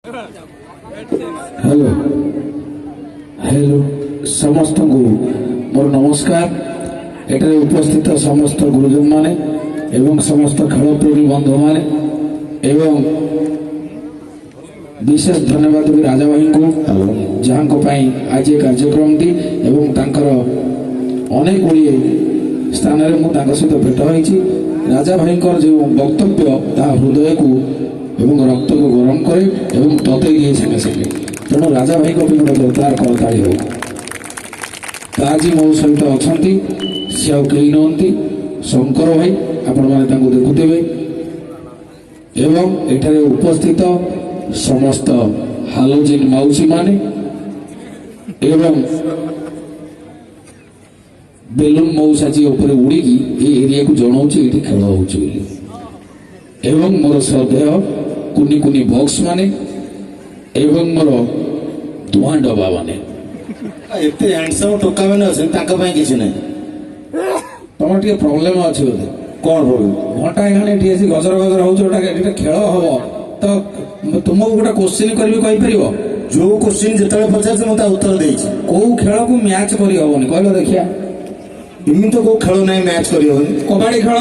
Hello hello, ସମସ୍ତଙ୍କୁ ମୋର ନମସ୍କାର। ଏଠାରେ ଉପସ୍ଥିତ ସମସ୍ତ ଗୁରୁଜନମାନେ ଏବଂ ସମସ୍ତ ଖେଳପ୍ରେମୀ ବନ୍ଧୁମାନେ ଏବଂ ବିଶେଷ ଧନ୍ୟବାଦ ଦେବି ରାଜା ଭାଇଙ୍କୁ, ଯାହାଙ୍କ ପାଇଁ ଆଜି ଏ କାର୍ଯ୍ୟକ୍ରମଟି ଏବଂ ତାଙ୍କର ଅନେକ ଗୁଡ଼ିଏ ସ୍ଥାନରେ ମୁଁ ତାଙ୍କ ସହିତ ଭେଟ ହୋଇଛି। ରାଜା ଭାଇଙ୍କର ଯେଉଁ ବକ୍ତବ୍ୟ, ତାହା ହୃଦୟକୁ ଏବଂ ରକ୍ତକୁ ଗରମ କରେ ଏବଂ ତତେଇ ଦିଏ ସାଙ୍ଗେ ସାଙ୍ଗେ। ତେଣୁ ରାଜା ଭାଇଙ୍କ ପାଇଁ ଗୋଟେ ଜୋରଦାର କରତାଳି ହଉ। ତ ଆଜି ମୋ ସହିତ ଅଛନ୍ତି, ସେ ଆଉ କେହି ନୁହନ୍ତି, ଶଙ୍କର ଭାଇ। ଆପଣମାନେ ତାଙ୍କୁ ଦେଖୁଥିବେ। ଏବଂ ଏଠାରେ ଉପସ୍ଥିତ ସମସ୍ତ ହାଲୋଜିନ୍ ମାଉସୀମାନେ ଏବଂ ବେଲୁନ ମଉସା, ଯିଏ ଉପରେ ଉଡ଼ିକି ଏଇ ଏରିଆକୁ ଜଣାଉଛି ଏଇଠି ଖେଳ ହେଉଛି ବୋଲି, ଏବଂ ମୋର ଶ୍ରଦ୍ଧେୟ କୁନି କୁନି ବକ୍ସ ମାନେ ଏବଂ ମୋର ଧୂଆଁ ଡବା ମାନେ। ଏତେ ହ୍ୟାଣ୍ଡସମ୍ ଟୋକା ମାନେ ଅଛନ୍ତି, ତାଙ୍କ ପାଇଁ କିଛି ନାହିଁ। ତମର ଟିକେ ପ୍ରୋବ୍ଲେମ ଅଛି ବୋଧେ। କଣ ପ୍ରୋବ୍ଲେମ? ଘଣ୍ଟା ହେଇଗଲାଣି ଏଠି ଆସି ଗଜର ଗଜର ହଉଛି। ଗୋଟେ ଏଠି ଖେଳ ହବ ତ ତୁମକୁ ଗୋଟେ କୋଶ୍ଚିନ୍ କରିବି, କହିପାରିବ? ଯୋଉ କୋଶ୍ଚିନ୍ ଯେତେବେଳେ ପଚାରୁଛି, ମୁଁ ତା ଉତ୍ତର ଦେଇଛି। କୋଉ ଖେଳକୁ ମ୍ୟାଚ୍ କରିହବନି, କହିଲ ଦେଖିଆ? ଏମିତି ତ କୋଉ ଖେଳ ନାହିଁ ମ୍ୟାଚ୍ କରିହବନି। କବାଡି ଖେଳ?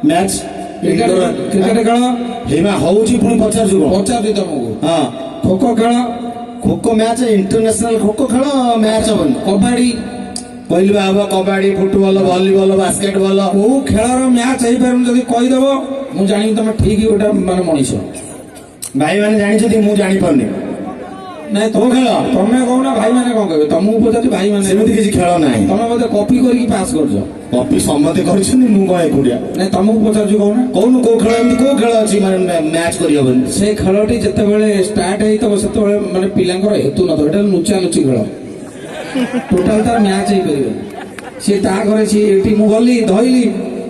ମ୍ୟାଚ୍। କ୍ରିକେଟ? କ୍ରିକେଟ ଖେଳ? ହେଇବା ହଉଛି, ପୁଣି ପଚାରୁଛୁ କଣ? ପଚାରୁଛି ତମକୁ। ହଁ। ଖୋଖୋ ଖେଳ? ଖୋଖୋ ମ୍ୟାଚ୍, ଇଣ୍ଟରନ୍ୟାସନାଲ ଖୋଖୋ ଖେଳ ମ୍ୟାଚ୍ ହବନି। କବାଡି? କହିଲି ବା ହବ। Kabaddi, football, volleyball, basket ball. କୋଉ ଖେଳର ମ୍ୟାଚ୍ ହେଇପାରୁନି, ଯଦି କହିଦବ ମୁଁ ଜାଣିବି ତମେ ଠିକ ଗୋଟେ ମାନେ ମଣିଷ। ଭାଇମାନେ ଜାଣିଛନ୍ତି, ମୁଁ ଜାଣିପାରୁନି। ନାଇଁ। କୋଉ ଖେଳ? ତମେ କହୁନା, ଭାଇମାନେ କଣ କହିବେ? ତମକୁ ପଚାରୁଛି, ଭାଇମାନେ। ସେମିତି କିଛି ଖେଳ ନାହିଁ। ତମେ ବୋଧେ କପି କରିକି ପାସ୍ କରୁଛ। କପି ସମସ୍ତେ କରିଛନ୍ତି, ମୁଁ କଣ ଏକୁଟିଆ? ନାଇଁ, ତମକୁ ପଚାରୁଛି, କହୁନା। କହୁନୁ, କୋଉ ଖେଳ, ଏମିତି କୋଉ ଖେଳ ଅଛି ମାନେ ମ୍ୟାଚ୍ କରିହବନି? ସେ ଖେଳଟି ଯେତେବେଳେ ଷ୍ଟାର୍ଟ ହେଇଥିବ, ସେତେବେଳେ ମାନେ ପିଲାଙ୍କର ହେତୁ ନଥିବ। ଏଟା ଲୁଚା ଲୁଚି ଖେଳ। ଟୋଟାଲ ତାର ମ୍ୟାଚ୍ ହେଇପାରିବନି। ସିଏ ତା ଘରେ, ସିଏ ଏଠି, ମୁଁ ଗଲି ଧଇଲି,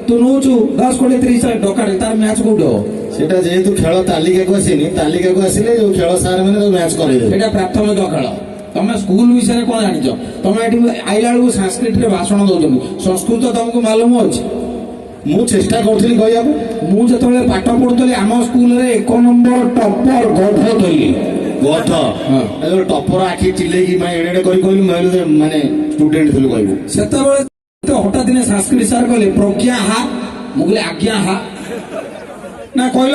ତୁ ନଉଛୁ 10, 20, 30 ଡକାଟେ, ତାର ମ୍ୟାଚ୍ କୋଉଠି ହବ? ସେଟା ଯେହେତୁ ଖେଳ ତାଲିକାକୁ ଆସିନି, ତାଲିକାକୁ ଆସିଲେ ଯୋଉ ଖେଳ ସାର୍ ମାନେ ତାକୁ ମ୍ୟାଚ୍ କରେଇଦେବେ। ସେଇଟା ପ୍ରାଥମିକ ଖେଳ। ତମେ ସ୍କୁଲ ବିଷୟରେ କଣ ଜାଣିଛ? ତମେ ଏଠି ଆଇଲା ବେଳକୁ ସାଂସ୍କ୍ରିଟରେ ଭାଷଣ ଦଉଛନ୍ତି। ସଂସ୍କୃତ ତମକୁ ମାଲୁମ ଅଛି? ମୁଁ ଚେଷ୍ଟା କରୁଥିଲି କହିବାକୁ। ମୁଁ ଯେତେବେଳେ ପାଠ ପଢୁଥିଲି, ଆମ ସ୍କୁଲରେ ଏକ ନମ୍ବର ଟପର ଗଧ ଥିଲି। ଗଧ? ହଁ। ଟପର ଆଖି ଚିଲେଇକି ମାନେ ଏଡ଼େ ଏଡ଼େ କରି କହିଲୁ, ମୁଁ ଭାବିଲି ମାନେ ଷ୍ଟୁଡେଣ୍ଟ ଥିଲୁ କହିବୁ। ସେତେବେଳେ ତ ହଠାତ୍ ଦିନେ ସାଂସ୍କ୍ରିଟ ସାର୍ କହିଲେ, "ପ୍ରଜ୍ଞା ହା।" ମୁଁ କହିଲି, "ଆଜ୍ଞା ହା।" ନା, କହିଲ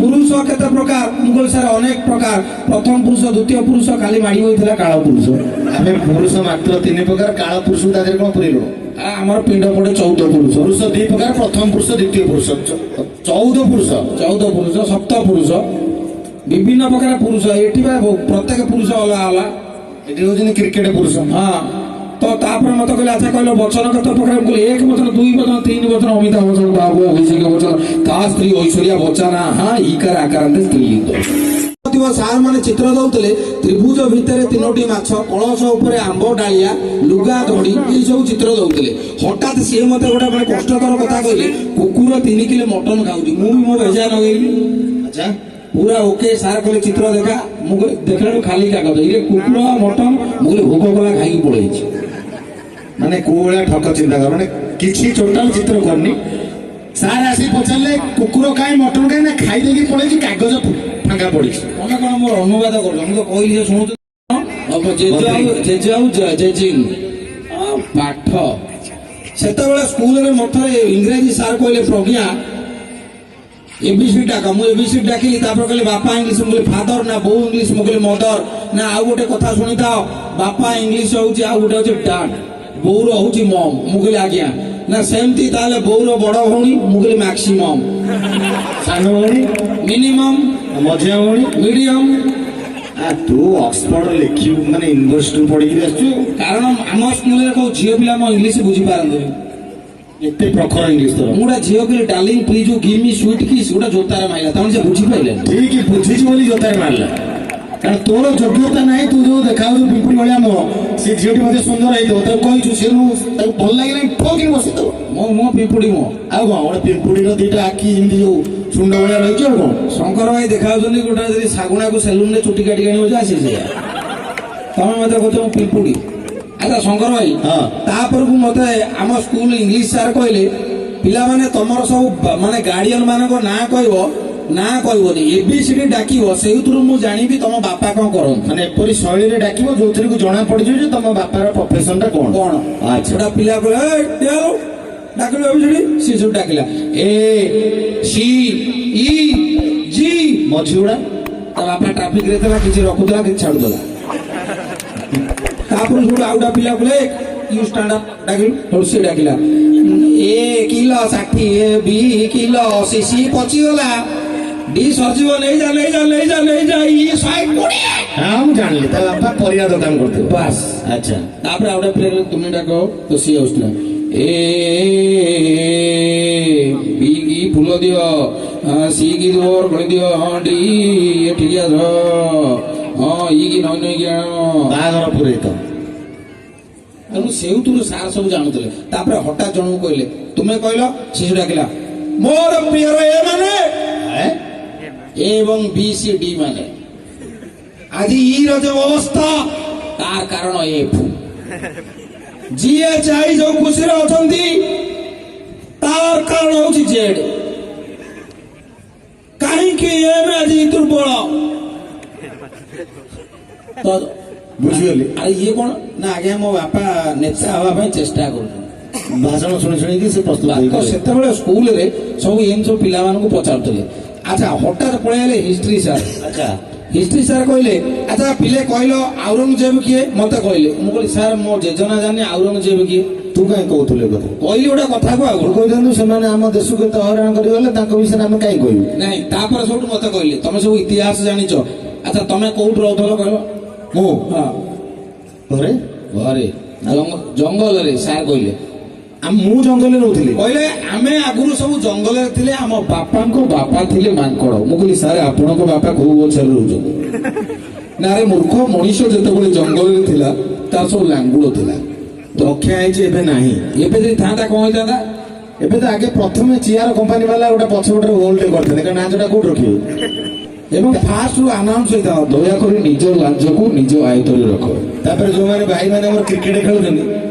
ପୁରୁଷ କେତେ ପ୍ରକାର? ମୁଁ କହିଲି, "ସାର୍, ଅନେକ ପ୍ରକାର। ପ୍ରଥମ ପୁରୁଷ, ଦ୍ୱିତୀୟ ପୁରୁଷ, କାଲି ମାଡ଼ି ବଇଥିଲା କାଳ ପୁରୁଷ।" ଆମେ ପୁରୁଷ ମାତ୍ର ତିନି ପ୍ରକାର, କାଳ ପୁରୁଷ ତା ଦେହରେ କଣ ପୁରେଇଲୁ? ଆମର ପିଣ୍ଡ ପଡେ 14 ପୁରୁଷ। ପୁରୁଷ ଦି ପ୍ରକାର, ପ୍ରଥମ ପୁରୁଷ, ଦ୍ୱିତୀୟ ପୁରୁଷ, 14 ପୁରୁଷ। 14 ପୁରୁଷ, ସପ୍ତ ପୁରୁଷ, ବିଭିନ୍ନ ପ୍ରକାର ପୁରୁଷ। ଏଠି ବା ପ୍ରତ୍ୟେକ ପୁରୁଷ ଅଲଗା ଅଲଗା। ଏଠି ହଉଛନ୍ତି କ୍ରିକେଟ ପୁରୁଷ। ହଁ, ତ ତାପରେ ମତେ କହିଲେ, "ଆଚ୍ଛା କହିଲ, ବଚନ କେତେ ପ୍ରକାର?" ମୁଁ କହିଲି, ଏକ ବଚନ, ଦୁଇ ବଚନ, ତିନି ବଚନ, ଅମିତାଭ ବଚନ, ତା ପୁଅ ଅଭିଷେକ ବଚନ, ତା ସ୍ତ୍ରୀ ଐଶ୍ୱର୍ଯ୍ୟା ବଚନ। ହଁ, ଇକାର ଆକାରାନ୍ତେ ସ୍ତ୍ରୀଲିଙ୍ଗ ଥିବ। ସାର୍ ମାନେ ଚିତ୍ର ଦଉଥିଲେ, ତ୍ରିଭୁଜ ଭିତରେ ତିନୋଟି ମାଛ, କଳସ ଉପରେ ଆମ୍ବ ଡାଳିଆ, ଲୁଗା ଧଡ଼ି, ଏଇ ସବୁ ଚିତ୍ର ଦଉଥିଲେ। ହଠାତ୍ ସିଏ ମତେ ଗୋଟେ ମାନେ କଷ୍ଟକର କଥା କହିଲେ, କୁକୁର 3 କିଲୋ ମଟନ ଖାଉଛି। ମୁଁ ବି ମୋ ଭେଜା ଲଗେଇଲି। ପୁରା ଓକେ। ସାର୍ କହିଲେ, "ଚିତ୍ର ଦେଖା।" ମୁଁ କହିଲି, ଦେଖିଲା ବେଳକୁ ଖାଲି କାଗଜ। ଇରେ, କୁକୁର ମଟନ! ମୁଁ କହିଲି, ଭୋକ କଲା, ଖାଇକି ପଳେଇଛି। ମାନେ କୋଉ ଭଳିଆ ଠକ ଚିନ୍ତା କର। ମାନେ କିଛି ଟୋଟାଲ ଚିତ୍ର କରିନି। ସାର୍ ଆସିକି ପଚାରିଲେ, କୁକୁର କାଇଁ, ମଟନ କାଇଁ? ନା, ଖାଇ ଦେଇକି ପଳେଇଛି, କାଗଜ ଫାଙ୍କା ପଡିଛି। ତମେ କଣ ମୋର ଅନୁବାଦ କରୁଛ? ମୁଁ ତ କହିଲି, ସେ ଶୁଣୁଛ। ଜେଜେ ଆଉ ଜେଜେ ଆଉ ଜେଜିଂ ପାଠ। ସେତେବେଳେ ସ୍କୁଲରେ ମତେ ଇଂରାଜୀ ସାର୍ କହିଲେ, "ପ୍ରଜ୍ଞା, ଏବିସି ଡାକ।" ମୁଁ ଏବିସି ଡାକିଲି। ତାପରେ କହିଲେ, "ବାପା ଇଂଲିଶ?" ମୁଁ କହିଲି, "ଫାଦର।" ନା, ବୋଉ ଇଂଲିଶ? ମୁଁ କହିଲି, "ମଦର।" ନା, ଆଉ ଗୋଟେ କଥା ଶୁଣିଥାଅ, ବାପା ଇଂଲିଶ ହଉଛି, ଆଉ ଗୋଟେ ହଉଛି ଡାଡ୍, ବୋଉର ହଉଛି ମମ୍। ମୁଁ କହିଲି, "ଆଜ୍ଞା।" ନା, ସେମିତି ତାହେଲେ ବୋଉର ବଡ ଭଉଣୀ? ମୁଁ କହିଲି, ମ୍ୟାକ୍ସିମମ୍। ସାନ ଭଉଣୀ? ମିନିମମ୍। ମଝିଆ ଭଉଣୀ? ମିଡିୟମ। ତୁ ଅକ୍ସଫୋର୍ଡ ଲେଖିବୁ, ମାନେ ୟୁନିଭର୍ସିଟିରୁ ପଢିକି ଆସିଛୁ। କାରଣ ଆମ ସ୍କୁଲରେ କୋଉ ଝିଅ ପିଲା ମୋ ଇଂଲିଶ ବୁଝିପାରନ୍ତିନି। ଏତେ ପ୍ରଖର ଇଂଲିଶ ତୋର। ମୁଁ ଗୋଟେ ଝିଅ କହିଲି, "Darling, please you give me sweet kiss." ଗୋଟେ ଜୋତାରେ ମାରିଲା, ତାମାନେ ସେ ବୁଝିପାରିଲେନି। ଠିକ ବୁଝିଛୁ ବୋଲି ଜୋତାରେ ମାରିଲା। କାରଣ ତୋର ଯୋଗ୍ୟତା ନାହିଁ। ତୁ ଯୋଉ ଦେଖାଯାଉଛୁ ପିମ୍ପୁଡ଼ି ଭଳିଆ ମୁହଁ, ସେ ଝିଅଟି ମଧ୍ୟ ସୁନ୍ଦର ହେଇଥିବ, ତାକୁ କହିଛୁ, ସେ ମୁଁ ତାକୁ ଭଲ ଲାଗିଲାନି, ଠକିନି ବସିଥିବ। ମୋ ମୁହଁ ପିମ୍ପୁଡ଼ି ମୁହଁ? ଆଉ କଣ, ଗୋଟେ ପିମ୍ପୁଡ଼ିର ଦିଟା ଆଖି ଯେମିତି ଯୋଉ ଶୁଣ୍ଡ ଭଳିଆ ରହିଛି, ଆଉ କଣ? ଶଙ୍କର ଭାଇ ଦେଖାଯାଉଛନ୍ତି ଗୋଟେ ଯଦି ଶାଗୁଣାକୁ ସେଲୁନରେ ଚୁଟି କାଟିକି ଆଣିବ ଯେ ଆସି ସେଇଆ। ତମେ ମତେ କହୁଛ ମୁଁ ପିମ୍ପୁଡ଼ି। ଆଚ୍ଛା ଶଙ୍କର ଭାଇ, ତାପରକୁ ମତେ ଆମ ସ୍କୁଲ ଇଂଲିଶ ସାର୍ କହିଲେ, "ପିଲାମାନେ, ତମର ସବୁ ମାନେ ଗାର୍ଡିଆନ ମାନଙ୍କ ନାଁ କହିବ।" ନା କହିବନି, ଏବିସିଡି ଡାକିବ, ସେଇଥିରୁ ମୁଁ ଜାଣିବି ତମ ବାପା କଣ କରନ୍ତି। ମାନେ ଏପରି ଶୈଳୀରେ ଡାକିବ ଯୋଉଥିରେ କି ଜଣା ପଡିଯିବ ଯେ ତମ ବାପାର ପ୍ରଫେସନ ଟା କଣ। କଣ। ଆଚ୍ଛା। ସେଟା ପିଲା କହିଲେ, "ଏଇ, ଦିଆଲୋ, ଡାକିଲୁ ଏବିସିଡି।" ସିଏ ସବୁ ଡାକିଲା ଏ ସି ଇ ଜି। ମଝି ଗୁଡା? ତା ବାପା ଟ୍ରାଫିକ ରେ ଥିଲା, କିଛି ରଖୁଥିଲା, କିଛି ଛାଡୁଥିଲା। ତାପରେ ସେଠୁ ଆଉ ଗୋଟେ ପିଲା କହିଲେ, "You stand up, ଡାକିଲୁ।" ସେଠୁ ସିଏ ଡାକିଲା ଏ କିଲୋ 60, ବି କିଲୋ 80, ସି ପଚିଗଲା, ଡି ସରିଯିବ, ନେଇଯା ନେଇଯା ନେଇଯା ନେଇଯା, ଇ 120। ହଁ, ମୁଁ ଜାଣିଲି, ତା ବାପା ପରିବା ଦୋକାନ କରୁଥିବ। ବାସ୍। ଆଚ୍ଛା। ତାପରେ ଆଉ ଗୋଟେ ପିଲା କହିଲେ, ତୁମେ ଡାକ। ତ ସିଏ ଆସୁଥିଲା ଏ ବି କି ଫୁଲ ଦିଅ, ସି କି ଦୋର ଗଳି ଦିଅ, ହଁ ଡି ଏଠିକି ଆସ, ହଁ ଇ କି ନଇ ନଇକି ଆଣ। ବାହାଘର ପୁରୋହିତ। ତେଣୁ ସେଇଥିରୁ ସାର୍ ସବୁ ଜାଣୁଥିଲେ। ତାପରେ ହଠାତ୍ ଜଣକୁ କହିଲେ, ତୁମେ କହିଲ। ଶିଶୁ ଡାକିଲା, ମୋର ପ୍ରିୟର ଏ ମାନେ ଏ? ଏ ଏବଂ ବି ସି ଡି ମାନେ ଆଜି ଇ ର ଯୋଉ ଅବସ୍ଥା, ତାର କାରଣ ଏଫ୍। ଯିଏ ଚାଇ ଯୋଉ ଖୁସିରେ ଅଛନ୍ତି, ତାର କାରଣ ହଉଛି ଜେଡ୍। କାହିଁକି ଏମ୍ ଆଜି ଦୁର୍ବଳ ତ? ବୁଝିଗଲି। ଆରେ ଇଏ କଣ ନା, ଆଜ୍ଞା ମୋ ବାପା ନେତା ହେବା ପାଇଁ ଚେଷ୍ଟା କରୁଛନ୍ତି। ଭାଷଣ ଶୁଣି ଶୁଣିକି ସେ ପ୍ରସ୍ତୁତ ତ ହେଇଗଲେ। ସେତେବେଳେ ସ୍କୁଲରେ ସବୁ ଏମିତି ସବୁ ପିଲାମାନଙ୍କୁ ପଚାରୁଥିଲେ। ଆଚ୍ଛା, ହଠାତ୍ ପଳେଇଆଇଲେ ହିଷ୍ଟ୍ରି ସାର୍। ହିଷ୍ଟ୍ରି ସାର୍ କହିଲେ, ଆଚ୍ଛା ପିଲେ, କହିଲ ଆଉରଙ୍ଗଜେବ କିଏ? ମତେ କହିଲେ। ମୁଁ କହିଲି, ସାର୍ ମୋ ଜେଜନା ଜାଣିନି ଆଉରଙ୍ଗଜେବ କିଏ। ତୁ କାହିଁ କହୁଥିଲୁ ଏ କଥା? କହିଲି ଗୋଟେ କଥାକୁ ଆଉ ତୁ କହିଥାନ୍ତୁ, ସେମାନେ ଆମ ଦେଶକୁ ଏତେ ହଇରାଣ କରିଗଲେ, ତାଙ୍କ ବିଷୟରେ ଆମେ କାହିଁ କହିବୁ? ନାଇଁ, ତାପରେ ସବୁଠୁ ମତେ କହିଲେ, ତମେ ସବୁ ଇତିହାସ ଜାଣିଛ, ଆଚ୍ଛା ତମେ କୋଉଠି ରହୁଥିଲ କହିଲ? ମୁଁ? ହଁ। ଘରେ। ଘରେ, ଜଙ୍ଗଲରେ ସାର୍ କହିଲେ। ମୁଁ ଜଙ୍ଗଲରେ ରହୁଥିଲି? କହିଲେ, ଆମେ ଆଗରୁ ସବୁ ଜଙ୍ଗଲରେ ଥିଲେ, ଆମ ବାପାଙ୍କ ବାପା ଥିଲେ ମାଙ୍କଡ। ମୁଁ କହିଲି, ସାର୍ ଆପଣଙ୍କ ବାପା କୋଉ ଗଛରେ ରହୁଛନ୍ତି? ନା ରେ ମୂର୍ଖ, ମଣିଷ ଯେତେବେଳେ ଜଙ୍ଗଲରେ ଥିଲା ତାର ସବୁ ଲାଙ୍ଗୁଳ ଥିଲା। ରକ୍ଷା ହେଇଛି, ଏବେ ନାହିଁ। ଏବେ ଯଦି ଥାନ୍ତା କଣ ହେଇଥାନ୍ତା? ଏବେ ତ ଆଗେ ପ୍ରଥମେ ଚେୟାର କମ୍ପାନୀ ବାଲା ଗୋଟେ ପଛପଟରେ ହୋଲ୍ଡ କରିଥାନ୍ତେ, କାରଣ ନାଞ୍ଚଟା କୋଉଠି ରଖିବେ? ଏବଂ ଫାଷ୍ଟ ରୁ ଆନାଉନ୍ସ ହେଇଥାନ୍ତା, ଦୟାକରି ନିଜ ଲାଞ୍ଜକୁ ନିଜ ଆୟତରେ ରଖ। ତାପରେ ଯୋଉମାନେ ଭାଇମାନେ ଆମର କ୍ରିକେଟ ଖେଳୁଛନ୍ତି,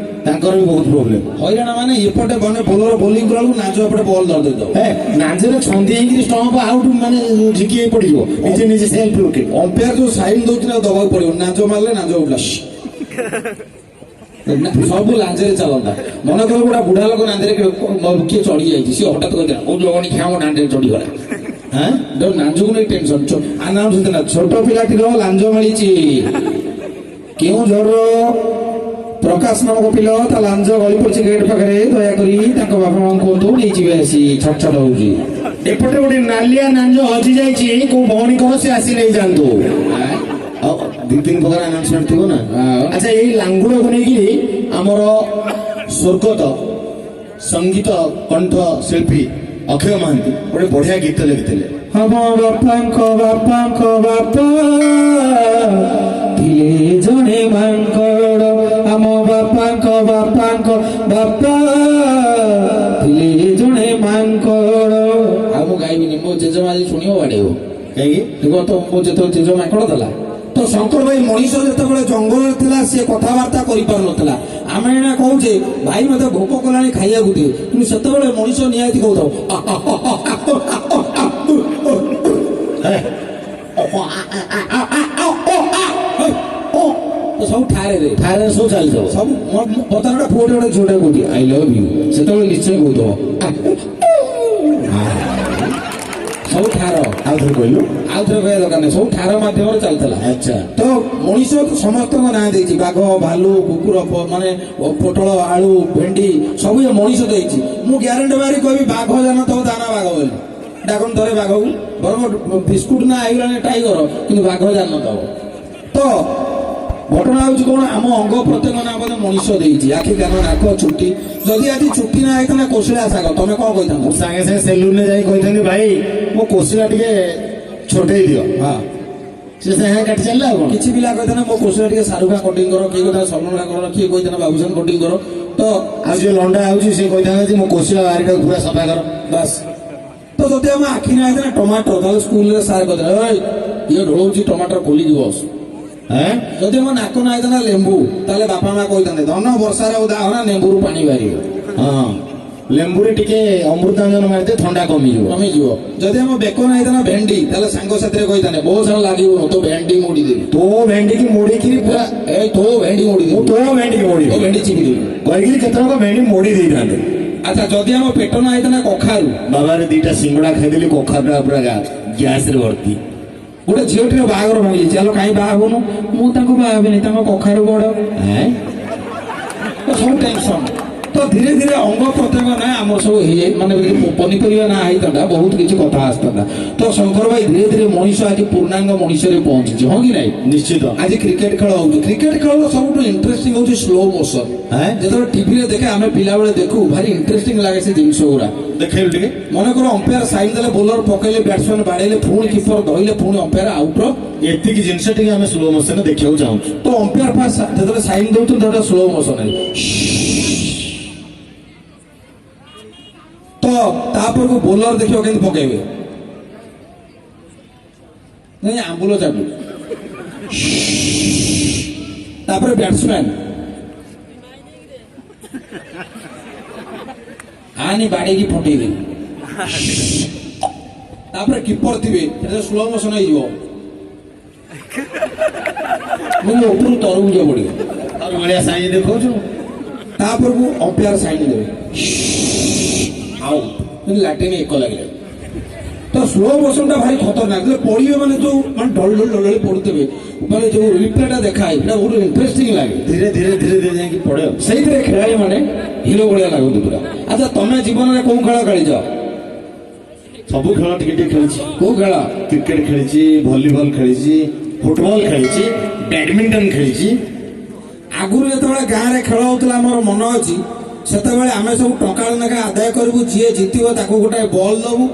ତାଙ୍କର ବି ବହୁତ ପ୍ରୋବ୍ଲେମ। ହଇରାଣ ମାନେ ଏପଟେ ମାନେ ବୋଲର ବୋଲିଂ କଲା ବେଳକୁ ନାଞ୍ଜ ଏପଟେ ବଲ୍ ଧରି ଦେଇଦବ। ହେ, ନାଞ୍ଜରେ ଛନ୍ଦି ହେଇକିରି ଷ୍ଟମ୍ପ ଆଉଟ ମାନେ ଝିକି ହେଇ ପଡିଯିବ ନିଜେ ନିଜେ, ସେଲ୍ଫ ୱିକେଟ। ଅମ୍ପାୟାର ଯୋଉ ସାଇନ୍ ଦଉଛି ନା, ଦବାକୁ ପଡିବ। ନାଞ୍ଜ ମାରିଲେ ନାଞ୍ଜ ଉଠିଲା, ସବୁ ଲାଞ୍ଜରେ ଚାଲନ୍ତା। ମନେକର ଗୋଟେ ବୁଢା ଲୋକ ନାଞ୍ଜରେ କିଏ ଚଢି ଯାଇଛି, ସିଏ ହଠାତ୍ କହିଥିଲା, କୋଉ ଲୋକଣି ଖିଆ ମୋ ନାଞ୍ଜରେ ଚଢିଗଲା। ହଁ। ଯୋଉ ଲାଞ୍ଜକୁ ନେଇ ଟେନସନ। ଆନାଉନ୍ସ ହେଇଥିଲା, ଛୋଟ ପିଲାଟିର ଲାଞ୍ଜ ମିଳିଛି କେଉଁଝରର ପ୍ରକାଶ ନାମକ ପିଲା, ତା ଲାଞ୍ଜ ଗଳି ପଡିଛି ଗେଟ୍ ପାଖରେ, ଦୟାକରି ତାଙ୍କ ବାପା ମାଙ୍କୁ କୁହନ୍ତୁ ନେଇଯିବେ ଆସି, ଛଟ ଛଟ ହଉଛି। ଏପଟେ ଗୋଟେ ନାଲିଆ ନାଞ୍ଜ ହଜି ଯାଇଛି, କୋଉ ଭଉଣୀଙ୍କର, ସେ ଆସି ନେଇଯାଆନ୍ତୁ। ଆଉ ଦି ତିନି ପ୍ରକାର ଆନାଉନ୍ସମେଣ୍ଟ ଥିବ ନା? ହଁ। ଆଚ୍ଛା, ଏଇ ଲାଙ୍ଗୁଳକୁ ନେଇକିରି ଆମର ସ୍ୱର୍ଗତ ସଙ୍ଗୀତ କଣ୍ଠ ଶିଳ୍ପୀ ଅକ୍ଷୟ ମହାନ୍ତି ଗୋଟେ ବଢିଆ ଗୀତ ଲେଖିଥିଲେ। ଆମ ବାପାଙ୍କ ବାପାଙ୍କ ବାପା ଥିଲେ ଜଣେ ମାଙ୍କଡ଼, ଆମ ବାପାଙ୍କ ବାପାଙ୍କ ବାପା ଥିଲେ ଜଣେ ମାଙ୍କଡ଼। ଆଉ ମୁଁ ଗାଇବିନି, ମୋ ଜେଜେମା ଆଜି ଶୁଣିବ ବାଡେଇବ। କାହିଁକି? ଦେଖ ତ, ମୋ ଯେତେବେଳେ ଜେଜେ ମାଙ୍କଡ଼ ଥିଲା। ତ ଶଙ୍କର ଭାଇ, ମଣିଷ ଯେତେବେଳେ ଜଙ୍ଗଲରେ ଥିଲା ସିଏ କଥାବାର୍ତ୍ତା କରିପାରୁନଥିଲା। ଆମେ ଏଇନା କହୁଛେ, ଭାଇ ମତେ ଭୋକ କଲାଣି, ଖାଇବାକୁ ଦିଏ। କିନ୍ତୁ ସେତେବେଳେ ମଣିଷ ନିହାତି କହୁଥାଉ ଆ, ଆ, ଆ, ଆ, ଆ, ଆ, ହେ, ଓ, ତ ସବୁ ଠାରରେ। ଠାରରେ ସବୁ ଚାଲିଥିବ। ସବୁ ବର୍ତ୍ତମାନ ଗୋଟେ ପୁଅଟେ ଗୋଟେ ଝିଅଟେ କହୁଛି "I love you", ସେତେବେଳେ ନିଶ୍ଚୟ କହୁଥିବ ସବୁ ଠାର। ଆଉ ଥରେ କହିଲୁ। ଆଉ ଥରେ କହିବା ଦରକାର ନାହିଁ, ସବୁ ଠାର ମାଧ୍ୟମରେ ଚାଲିଥିଲା। ତ ମଣିଷ ସମସ୍ତଙ୍କ ନାଁ ଦେଇଛି, ବାଘ, ଭାଲୁ, କୁକୁର, ମାନେ ପୋଟଳ, ଆଳୁ, ଭେଣ୍ଡି, ସବୁ ଏ ମଣିଷ ଦେଇଛି। ମୁଁ ଗ୍ୟାରେଣ୍ଟି ମାରି କହିବି, ବାଘ ଜାଣିନଥିବ ତା ନାଁ ବାଘ ବୋଲି। ଡାକନ୍ତୁ ଥରେ ବାଘକୁ। ବରଂ ବିସ୍କୁଟ ନା ହେଇଗଲାଣି ଟାଇଗର, କିନ୍ତୁ ବାଘ ଜାଣିନଥିବ। ତ ଘଟଣା ହଉଛି କଣ, ଆମ ଅଙ୍ଗ ପ୍ରତ୍ୟଙ୍ଗ ନାଁ ମଧ୍ୟ ମଣିଷ ଦେଇଛି, ଆଖି, କାନ, ନାକ, ଚୁଟି। ଯଦି ଆଜି ଚୁଟି ନା ହେଇଥାନ୍ତା କୋଶିଳା ଶାଗ, ତମେ କଣ କହିଥାନ୍ତ? ମୁଁ ସାଙ୍ଗେ ସାଙ୍ଗେ ସେଲୁନରେ ଯାଇ କହିଥାନ୍ତି, ଭାଇ ମୋ କୋଶିଳା ଟିକେ ଛୋଟେଇ ଦିଅ। ସେ ସାଙ୍ଗେ ସାଙ୍ଗେ କାଟି ଚାଲିଲା, ଆଉ କଣ? କିଛି ପିଲା କହିଥାନ୍ତେ, ମୋ କୋଶିଳା ଟିକେ ଶାହରୁଖ ଖାନ କଟିଂ କର, କିଏ କହିଥାନ୍ତା ସଲମାନ ଖାନ କର, କିଏ କହିଥାନ୍ତା ବାବୁସାନ କଟିଂ କର। ତ ଆଉ ଯିଏ ଲଣ୍ଡା ହଉଛି ସେ କହିଥାନ୍ତା ଯେ ମୋ କୋଶିଳା ବାରିଟାକୁ ପୁରା ସଫା କର। ବାସ୍। ତ ଯଦି ଆମ ଆଖି ନା ହେଇଥାନ୍ତା ଟମାଟର, ତାହେଲେ ସ୍କୁଲରେ ସାର୍ କହିଥାନ୍ତେ, "ଏଇ, ଇଏ ଢୋଳଉଛି ଟମାଟର, ଖୋଲିକି ବସ।" ହେଁ? ଯଦି ଆମ ନାକ ନା ହେଇଥାନ୍ତା ଲେମ୍ବୁ, ତାହେଲେ ବାପା ମା କହିଥାନ୍ତେ, ଧନ ବର୍ଷାରେ ଓଦା ହନା, ଲେମ୍ବୁରୁ ପାଣି ବାହାରିବ। ଲେମ୍ବୁରେ ଟିକେ ଅମୃତାଞ୍ଜନ ମାରିଦେ, ଥଣ୍ଡା କମିଯିବ। କମିଯିବ। ଯଦି ଆମ ବେକ ନା ହେଇଥାନ୍ତା ଭେଣ୍ଡି, ତାହେଲେ ସାଙ୍ଗସାଥିରେ କହିଥାନ୍ତେ, ବହୁତ ସାରା ଲାଗିବନି, ତୋ ଭେଣ୍ଡି ମୋଡିଦେବି। ତୋ ଭେଣ୍ଡିକି ମୋଡିକିରି ପୁରା ଏଇ ତୋ ଭେଣ୍ଡି ମୁଁ ମୋଡିଦେବି। ତୋ ଭେଣ୍ଡିକି ତୋ ମୋଡିବି ଭେଣ୍ଡି ଚିପିଦେବି। କହିକିରି କେତେ ଲୋକ ଭେଣ୍ଡି ମୋଡି ଦେଇଥାନ୍ତେ। ଆଚ୍ଛା, ଯଦି ଆମ ପେଟ ନା ହେଇଥାନ୍ତା କଖାରୁ। ବାବାରେ, ଦିଟା ସିଙ୍ଗଡ଼ା ଖାଇଦେଲି, କଖାରୁଟା ପୁରା ଗ୍ୟାସରେ ଭର୍ତ୍ତି। ଗୋଟେ ଝିଅଟିର ବାହାଘର ଭାଙ୍ଗିଯାଇଛି। ଆଲୋ, କାହିଁ ବାହା ହଉନୁ? ମୁଁ ତାଙ୍କୁ ବାହା ହେବିନି, ତାଙ୍କ କଖାରୁ ବଡ। ଏଁ? ତ ସବୁ ଟେନସନ। ତ ଧୀରେ ଧୀରେ ଅଙ୍ଗ ପ୍ରତ୍ୟଙ୍ଗ ନା ଆମର ସବୁ ହେଇଯାଇ, ମାନେ ପନିପରିବା ନା ହେଇଥାନ୍ତା, ବହୁତ କିଛି କଥା ଆସିଥାନ୍ତା। ତ ଶଙ୍କର ଭାଇ, ଧୀରେ ଧୀରେ ମଣିଷ ଆଜି ପୂର୍ଣ୍ଣାଙ୍ଗ ମଣିଷରେ ପହଞ୍ଚିଛି, ହଁ କି ନାଇଁ? ନିଶ୍ଚିତ। ଆଜି କ୍ରିକେଟ ଖେଳ ହଉଛି। କ୍ରିକେଟ ଖେଳର ସବୁଠୁ ଇଣ୍ଟରେଷ୍ଟିଂ ହଉଛି ସ୍ଲୋ ମୋସନ। ଏଁ? ଯେତେବେଳେ ଟିଭିରେ ଦେଖେ, ଆମେ ପିଲାବେଳେ ଦେଖୁ, ଭାରି ଇଣ୍ଟରେଷ୍ଟିଂ ଲାଗେ ସେ ଜିନିଷ ଗୁରା। ଦେଖେଇଲୁ ଟିକେ। ମନେକର ଅମ୍ପାୟାର ସାଇନ୍ ଦେଲେ, ବୋଲର ପକେଇଲେ, ବ୍ୟାଟ୍ସମ୍ୟାନ ବାଡେଇଲେ, ପୁଣି କିପର ଧଇଲେ, ପୁଣି ଅମ୍ପାୟାର ଆଉଟର। ଏତିକି ଜିନିଷ ଟିକେ ଆମେ ସ୍ଲୋ ମୋସନରେ ଦେଖିବାକୁ ଚାହୁଁଛୁ। ତ ଅମ୍ପାୟାର ଫାଷ୍ଟ ଯେତେବେଳେ ସାଇନ୍ ଦଉଛନ୍ତି, ସେଟା ସ୍ଲୋ ମୋସନରେ। ତ ତାପରକୁ ବୋଲର ଦେଖିବ କେମିତି ପକେଇବେ, ନାଇଁ ଆମ୍ବୁଲ ଚାଟୁ। ତାପରେ ବ୍ୟାଟ୍ସମ୍ୟାନ ଆନି ବାଡେଇକି ଫଟେଇ ଦେବି। ତାପରେ କିପର ଥିବେ, ସେଟା ସ୍ଲୋ ମୋସନ ହେଇଯିବ, ମୁଁ ଉପରୁ ତରଭୁଜ ପଡିବ। ଆଉ ଭଳିଆ ସାଇନ୍ ଦେଖାଉଛୁ। ତାପରକୁ ଅମ୍ପାୟାର ସାଇନ୍ ଦେବେ, ଆଉଟ୍, ଲାଟିନ୍ ଏକ ଲାଗିଲା। ତ ସ୍ଲୋ ମୋସନଟା ଭାରି ଖତରନାକ। ଯେତେବେଳେ ପଡିବେ, ମାନେ ଯୋଉ ମାନେ ଢଳି ଢଳି ଢଳି ଢଳି ପଡୁଥିବେ, ମାନେ ଯୋଉ ରିପ୍ଲେଟା ଦେଖାଏ, ସେଟା ବହୁତ ଇଣ୍ଟରେଷ୍ଟିଂ ଲାଗେ। ଧୀରେ ଧୀରେ ଧୀରେ ଧୀରେ ଯାଇକି ପଡେ ଆଉ। ସେଇଥିରେ ଖେଳାଳି ମାନେ ହିରୋ ଭଳିଆ ଲାଗନ୍ତି ପୁରା। ଆଚ୍ଛା, ତମେ ଜୀବନରେ କୋଉ ଖେଳ ଖେଳିଛ? ସବୁ ଖେଳ ଟିକେ ଟିକେ ଖେଳିଛି। କୋଉ ଖେଳ? କ୍ରିକେଟ ଖେଳିଛି, ଭଲିବଲ ଖେଳିଛି, ଫୁଟବଲ ଖେଳିଛି, ବ୍ୟାଡମିଣ୍ଟନ ଖେଳିଛି। ଆଗରୁ ଯେତେବେଳେ ଗାଁରେ ଖେଳ ହଉଥିଲା, ମୋର ମନ ଅଛି, ସେତେବେଳେ ଆମେ ସବୁ ଟଙ୍କା ଲେଖା ଆଦାୟ କରିବୁ। ଯିଏ ଜିତିବ ତାକୁ ଗୋଟେ ବଲ୍ ଦବୁ,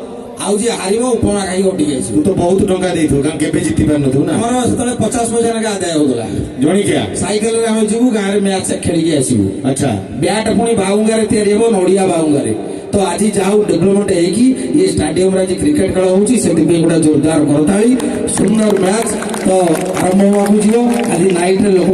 ଆଉ ଯିଏ ହାରିବ ଉପମା ଖାଇକି ହଟିକି ଆସିବ। ତୁ ତ ବହୁତ ଟଙ୍କା ଦେଇଥିବୁ, କାରଣ କେବେ ଜିତି ପାରୁନଥିବୁ ନା। ଆମର ସେତେବେଳେ 50 ପଇସା ଲେଖା ଆଦାୟ ହଉଥିଲା। ଜଣିକିଆ। ସାଇକେଲରେ ଆମେ ଯିବୁ, ଗାଁରେ ମ୍ୟାଚ୍ ଖେଳିକି ଆସିବୁ। ବ୍ୟାଟ୍ ପୁଣି ବାଉଙ୍ଗାରେ ତିଆରି ହେବ, ନଡିଆ ବାଉଙ୍ଗାରେ। ତ ଆଜି ଯାହା ହଉ ଡେଭଲପମେଣ୍ଟ ହେଇକି ଇଏ ଷ୍ଟାଡିୟମରେ ଆଜି କ୍ରିକେଟ ଖେଳ ହଉଛି, ସେଥିପାଇଁ ଗୋଟେ ଜୋରଦାର କରତାଳି। ସୁନ୍ଦର ମ୍ୟାଚ୍ ତ ଆରମ୍ଭ ହେବାକୁ ଯିବ ଆଜି ନାଇଟରେ ଲୋକ।